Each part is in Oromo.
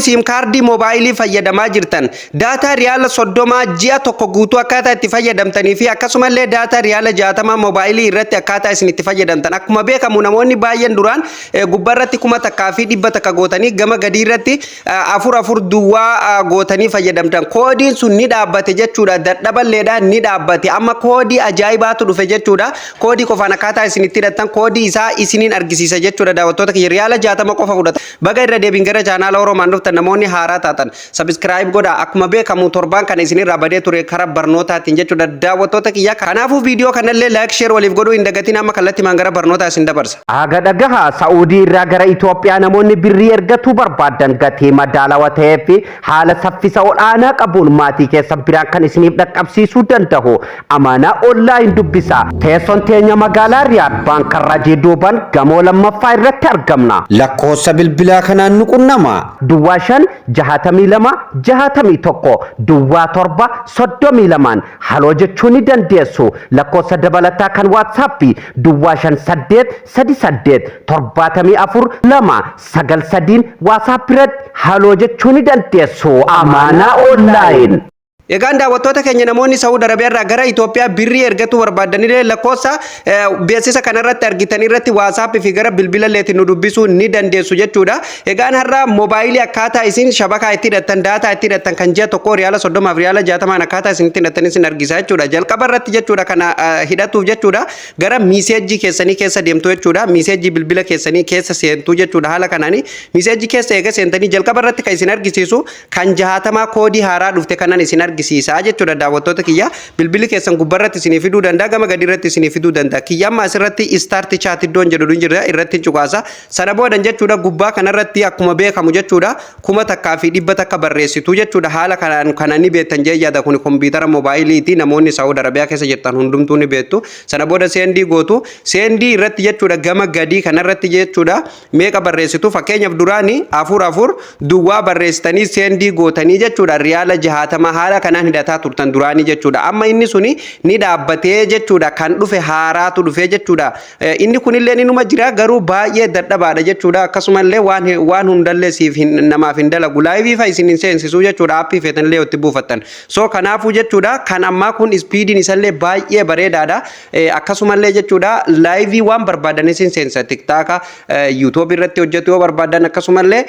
SIM kaardii moobaayilii fayyadamaa jirtan, data riyaala 30 ji'a tokko guutuu akkaataa itti fayyadamtanii fi akkasumallee data riyaala 60 moobaayilii irratti akkaataa isin itti fayyadamtan. Akkuma beekamu, namoonni baay'een duraan gubbaarratti 1100 gootanii, gama gadii irratti afur afur duwwaa gootanii fayyadamtan. Koodiin sun ni dhaabbate jechuudha. Dadhaballeedha, ni dhaabbate. Amma koodii ajaa'ibaatu dhufe jechuudha. Koodii qofaan akkaataa isin itti hidhattan, koodii isaa isiniin argisiisa jechuudha. Daawwattoota kiyya, riyaala 60 qofa fudhata. Baga irra deebiin gara chaanaala Oromaan dhuftan. Namoonni haaraa taatan subscribe godha. Akkuma beekamu, torbaan kana isinirraa badee ture karaa barnootaatiin jechuudha, daawwattoota kiyya. Kanaafuu viidiyoo kanallee like, share waliif godhuu hin dagatin. Amma kallattii maan gara barnootaa isin dabarsa. Aga dhagaha, Sa'uudii irraa gara Itoophiyaa namoonni birrii ergatuu barbaadan, gatii madaalawaa ta'ee fi haala saffisa ol'aanaa qabuun maatii keessan biraan kan isiniif dhaqqabsiisuu danda'u Amaanaa Online dubbisa. Teessoon teenya magaalaa Riyaad, Baankarrajii duuban, gamoo lammaffaa irratti argamna. Lakkoofsa bilbilaa kanaan nu qunnama. 05 62 61 07 32n haloo jechuu ni dandeessu. Lakkoofsa dabalataa kan WhatsAppii 05 58 38 74 2 9 3n WhatsApp irratti haloo jechuu ni dandeessu. Amaanaa Online. Egaan daawwattoota keenya, namoonni Saawud Arabiyaa irraa gara Itoophiyaa birrii ergachuu barbaadanillee lakkoofsa beeksisa kanarratti argitan irratti WhatsAppii fi gara bilbila illeetiin nu dubbisuu ni dandeessu jechuudha. Egaan har'a moobaayilii akkaataa isin shabakaa itti hidhattan, data itti hidhattan, kan ji'a tokkoo riyaala 30f riyaala 60n akkaataa isin itti hidhattan isin argisa jechuudha. Jalqaba irratti jechuudha, kana hidhatuuf jechuudha, gara message keessanii keessa deemtu jechuudha. Message bilbila keessanii keessa seentu jechuudha. Haala kanaani message keessa eega seentanii, jalqaba irratti kan isin argisiisu kan 60 koodii haaraa dhufte kanan isin argisiisa jechuudha. Daawwattoota kiyya, bilbilli keessan gubbarratti isinii fiduu danda'a, gama gadi irratti isinii fiduu danda'a. Kiyya amma asirratti "start chat" iddoon jedhu ni jira, irratti cuqaasa. Sana boodan jechuudha, gubbaa kanarratti akkuma beekamu jechuudha, 1100 barreessitu jechuudha. Haala kanaan kana ni beektan jee yaada. Kun kompiitara moobaayiliiti. Namoonni Saawud Arabiyaa keessa jirtan hundumtuu ni beektu. Sana booda send gootu. Send irratti jechuudha, gama gadii kanarratti jechuudha, meeqa barreessitu? Fakkeenyaaf, duraani afur afur duwwaa barreessitanii send gootanii jechuudha, riyaala 60 haala kanaan hidhataa turtan duraanii jechuudha. Amma inni suni ni dhaabbatee jechuudha. Kan dhufe haaraatu dhufee jechuudha. Inni kunillee ni jira, garuu baay'ee dadhabaadha jechuudha. Akkasumallee waan hundallee siif namaaf hin dalagu, live fa isin hin seensisu jechuudha, app feetanillee itti buufattan. So kanaafuu jechuudha, kan ammaa kun speediin isallee baay'ee bareedaadha. Akkasumallee jechuudha, live waan barbaadan isin seensa. TikTok, YouTube irratti hojjetu yoo barbaadan, akkasumallee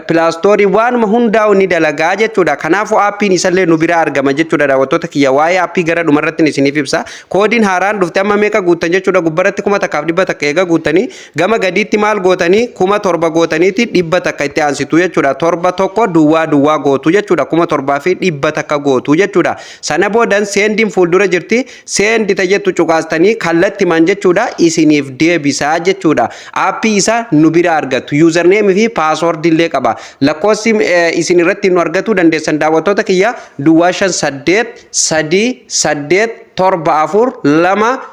Play Store, waanuma hundaa'u ni dalagaa jechuudha. Kanaafuu appiin isallee nu bira argama jechuudha. Daawwattoota kiyya, waa'ee app gara dhumarratti isiniif ibsa. Koodiin haaraan dhufte amma meeqa guuttan jechuudha? Gubbarratti 1100 eega guuttanii, gama gadiitti maal gootanii? 7000 gootaniiti 100 itti aansitu jechuudha. Torba tokko duwwaa duwwaa gootu jechuudha. 7100 gootu jechuudha. Sana boodan sendiin fuuldura jirti. Send jettu cuqaastanii kallattimaan jechuudha, isiniif deebisaa jechuudha. App isaa nu bira argattu. Username fi password illee qaba. Lakkoofsi isin irratti nu argatuu dandeessan, daawwattoota kiyya, 05 8 3 8 7 4 2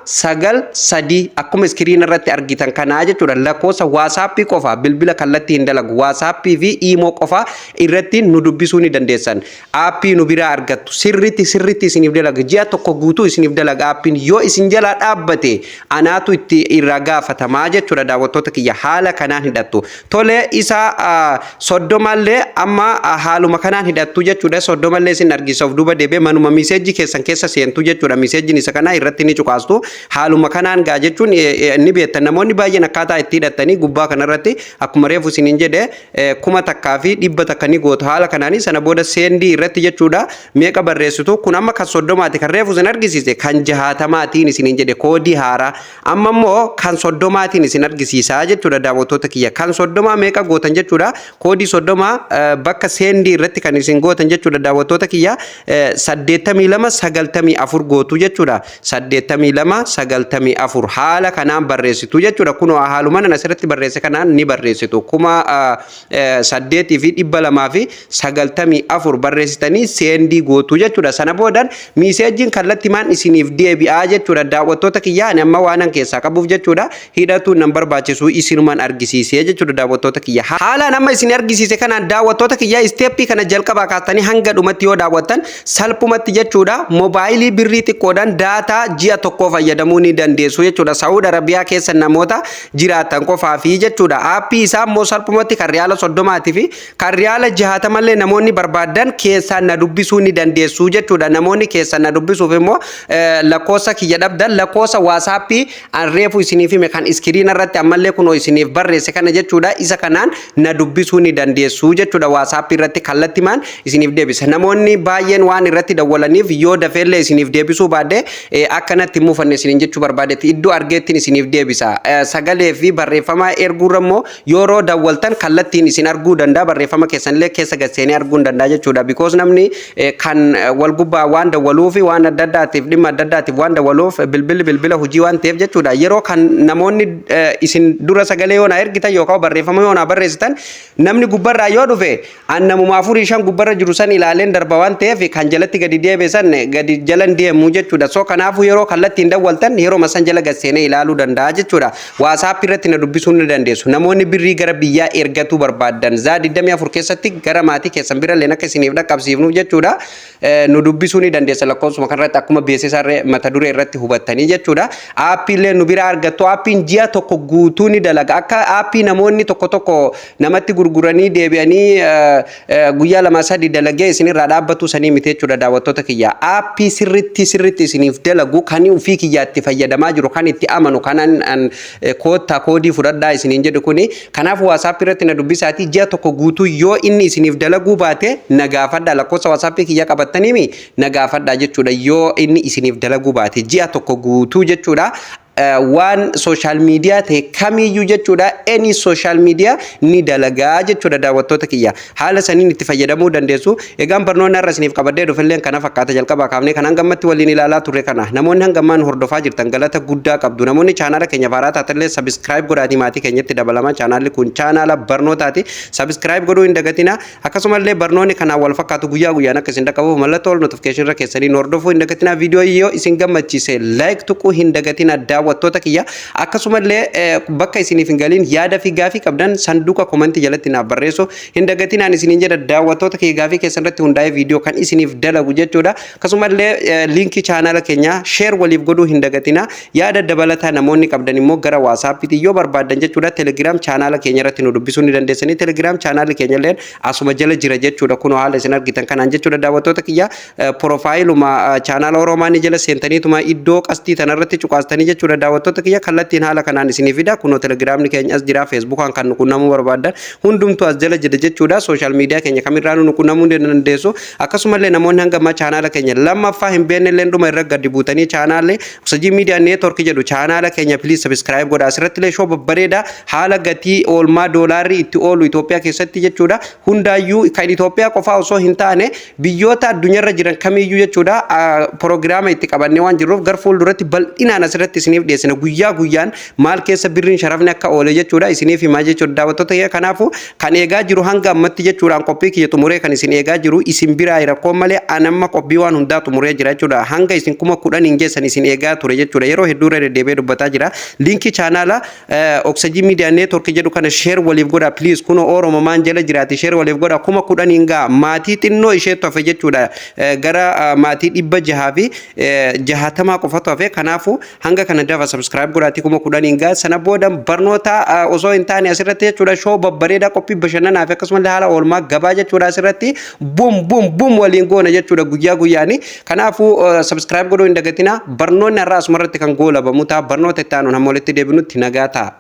9 3, akkuma screen irratti argitan kanaa jechuudha. Lakkoofsa WhatsAppii qofa, bilbila kallattii hin dalagu. WhatsAppii fi imo qofa irratti nu dubbisuu ni dandeessan. App nu biraa argattu. Sirritti sirritti isiniif dalaga. Ji'a tokko guutuu isiniif dalaga appiin. Yoo isin jalaa dhaabbate, anaatu itti irraa gaafatamaa jechuudha. Daawwattoota kiyya, haala kanaan hidhattu. Tole, isa 30llee amma haaluma kanaan hidhattu jechuudha. 30llee isin argisa. Of duuba deebi'ee manuma message keessan keessa seentu jechuudha. Messageiin isa kanaa irratti ni cuqaastu. Haaluma kanaan gaa jechuun ni beektan, namoonni baay'een akkaataa itti hidhattanii. Gubbaa kanarratti akkuma reefu isiniin jedhe, 1100 ni gootu haala kanaanii. Sana booda send irratti jechuudha, meeqa barreessitu? Kun amma kan 30ti. Kan reefu isin argisiise kan 60maatiin isiniin jedhe, koodii haaraa. Amma immoo kan 30maatiin isin argisiisaa jechuudha. Daawwattoota kiyya, kan 30 meeqa gootan jechuudha? Koodii 30 bakka send irratti kan isin gootan jechuudha, daawwattoota kiyya, 82 94 gootu jechuudha. 82 94 haala kanaan barreessitu jechuudha. Kunoo haaluma nan asirratti barreesse kanaan ni barreessitu. 8294 barreessitanii send gootu jechuudha. Sana boodan messageiin kallattimaan isiniif deebi'aa jechuudha. Daawwattoota kiyya, ani amma waanan keessaa qabuuf jechuudha, hidhatu nan barbaachisu, isinumaan argisiisee jechuudha. Daawwattoota kiyya, haalaan amma isin argisiise kanaan, daawwattoota kiyya, step kana jalqabaa kaastanii hanga dhumatti yoo daawwattan, salphumatti jechuudha, moobaayilii birrii xiqqoodhaan tokkodhaan data ji'a tokkoo fayyadamuu ni dandeessu jechuudha. Saawud Arabiyaa keessa namoota jiraatan qofaafi jechuudha. Aappii isaa immoo salphumatti kan riyaala 30-tii fi kan riyaala 60-llee namoonni barbaadan keessaan na dubbisuu ni dandeessu jechuudha. Namoonni keessaan na dubbisuuf immoo lakkoofsa kiyya dhabdan, lakkoofsa WhatsAppii an reefu isiniif hime kan iskiriina irratti ammallee kunoo isiniif barreesse kana jechuudha. Isa kanaan na dubbisuu ni dandeessu jechuudha. WhatsAppii irratti kallattimaan isiniif deebisa. Namoonni baay'een waan irratti dawwalaniif yoo dafeellee isiniif deebisuu baadde akkanatti hin muufanne isiniin jechuu barbaadetti, iddoo argeettiin isiniif deebisa. Sagalee fi barreeffama erguurra immoo yeroo dawwaltan kallattiin isin arguu danda'a, barreeffama keessanillee keessa gad seenee arguu hin danda'a jechuudha. Because namni kan wal gubbaa waan dawwaluu fi waan adda addaatiif, dhimma adda addaatiif waan dawwaluuf, bilbilli bilbila hojii waan ta'eef jechuudha. Yeroo kan namoonni isin dura sagalee yoo na ergitan yookaan barreeffama yoo na barreessitan, namni gubbarraa yoo dhufe an namuma afurii shan gubbarra jiru san ilaaleen darba waan ta'eef, kan jalatti gadi deebi'e san gadi jalan deemu jechuudha. So kanaafuu yeroo kallattiin dawwaltan yeroo san jala gad seenee ilaaluu danda'a jechuudha. WhatsApp irratti na dubbisuu ni dandeessu. Namoonni birrii gara biyyaa ergatuu barbaaddan zaa 24 keessatti gara maatii keessan bira illee akka isiniif dhaqqabsiifnuuf jechuudha. Nu dubbisuu ni dandeessa lakkoofsuma kanarratti, akkuma beeksisarree mata duree irratti hubattanii jechuudha. Aappiillee nu bira argattu. Aappiin ji'a tokko guutuu ni dalaga. Akka aappii namoonni tokko tokko namatti gurguranii deebi'anii guyyaa lama sadi dalagee isinirraa dhaabbatu sanii miti jechuudha, daawwattoota kiyya. Aappii sirritti sirritti isiniif dalagu, kan ofii kiyyaatti fayyadamaa jiru, kan itti amanu, kanan koottaa koodii fudhadhaa isiniin jedhu kuni. Kanaaf WhatsApp irratti na dubbisaatii ji'a tokko guutuu yoo inni isiniif dalaguu baate na gaafadha. Lakkoofsa WhatsApp kiyya qabattaniimi na gaafadha jechuudha, yoo inni isiniif dalaguu baate ji'a tokko guutuu jechuudha. Waan social media ta'e kamiyyuu jechuudha, any social media ni dalagaa jechuudha, daawwattoota kiyya. Haala saniin itti fayyadamuu dandeessu. Egaan barnoonni har'a isiniif qabadhee dhufilleen kana fakkaata. Jalqabaa kaafnee kan hangammatti waliin ilaalaa turre kana. Namoonni hangammaan hordofaa jirtan galata guddaa qabdu. Namoonni chaanaala keenya faaraa taatallee subscribe godhaatii maatii keenyatti dabalamaa. Chaanaalli kun chaanaala barnootaati. Subscribe godhuu hin dagatina. Akkasumallee barnoonni kanaan wal fakkaatu guyyaa guyyaan akka isin dhaqqabuuf mallattoo ol notification irra keessanii hordofuu hin dagatina. Viidiyoo yoo isin gammachiise like tuquu hin dagatina, daawwattoota kiyya. Akkasumallee bakka isiniif hin galiin yaada fi gaafii qabdan sanduuqa komantii jalatti naaf barreessu hin dagatinaan isiniin jedha, daawwattoota kiyya. Gaafii keessan irratti hundaa'ee viidiyoo kan isiniif dalagu jechuudha. Akkasumallee liinkii chaanaala keenyaa share waliif godhuu hin dagatina. Yaada dabalataa namoonni qabdan immoo gara WhatsAppiitiin yoo barbaaddan jechuudha, Telegram chaanaala keenya irratti nu dubbisuu ni dandeessanii. Telegram chaanaalli keenya illee asuma jala jira jechuudha. Kunoo haala isin argitan kanaan jechuudha, daawwattoota kiyya. Profaayiluma chaanaala Oroomaanii jala seentaniituma iddoo qastii tanarratti cuqaastanii jechuudha, daawwattoota kiyya, kallattiin haala kanaan isinii fida. Kunoo Telegramni keenya as jira. Facebookaan kan nu qunnamuu barbaaddan hundumtuu as jala jira jechuudha. Social media keenya kamirraa nu qunnamuu ni dandeessu. Akkasumallee namoonni hanga ammaa chaanaala keenya lammaffaa hin beekne illee dhuma irra gadi buutanii chaanaalli Sajii Media Network jedhu chaanaala keenya please subscribe godha. Asirratti illee show babbareedaa haala gatii oolmaa doolaarri itti oolu Itoophiyaa keessatti jechuudha. Hundaayyuu kan Itoophiyaa qofaa osoo hin taane biyyoota addunyaarra jiran kamiyyuu jechuudha, piroogiraama itti qabannee waan jirruuf gar fuulduratti bal'inaan asirratti isiniif dhiyeessina. Guyyaa guyyaan maal keessa birriin sharafni akka oole jechuudha isiniif himaa jechuudha, daawwattoota kiyya. Kanaafuu kan eegaa jiru hanga ammatti jechuudhaan qophii kiyya xumuree kan isin eegaa jiru isin biraa rakkoon malee an amma qophii waan hundaa xumuree jira jechuudha. Hanga isin 10,000 hin geessan isin eegaa ture jechuudha. Yeroo hedduu irra deddeebi'ee dubbataa jira. Liinkii chaanaala Oksajii Media Network jedhu kana share waliif godha please. Kunoo Oromomaan jala jiraati, share waliif godha. 10,000 hin ga'a. Maatii xinnoo isheetu hafe jechuudha. Gara maatii 660 qofatu hafe. Kanaafuu hanga kana dafa subscribe godhaatii 10,000 hin ga'a. Sana booda barnoota osoo hin taane asirratti jechuudha, show babbareedaa, qophii bashannanaa fi akkasumallee haala oolmaa gabaa jechuudha, asirratti bum bum bum waliin goona jechuudha guyyaa guyyaani. Kanaafuu subscribe godhuu hin dagatina. Barnoonni har'a asumarratti kan goolabamu ta'a. Barnoota itti aanuun hamma walitti deebinutti nagaa ta'a.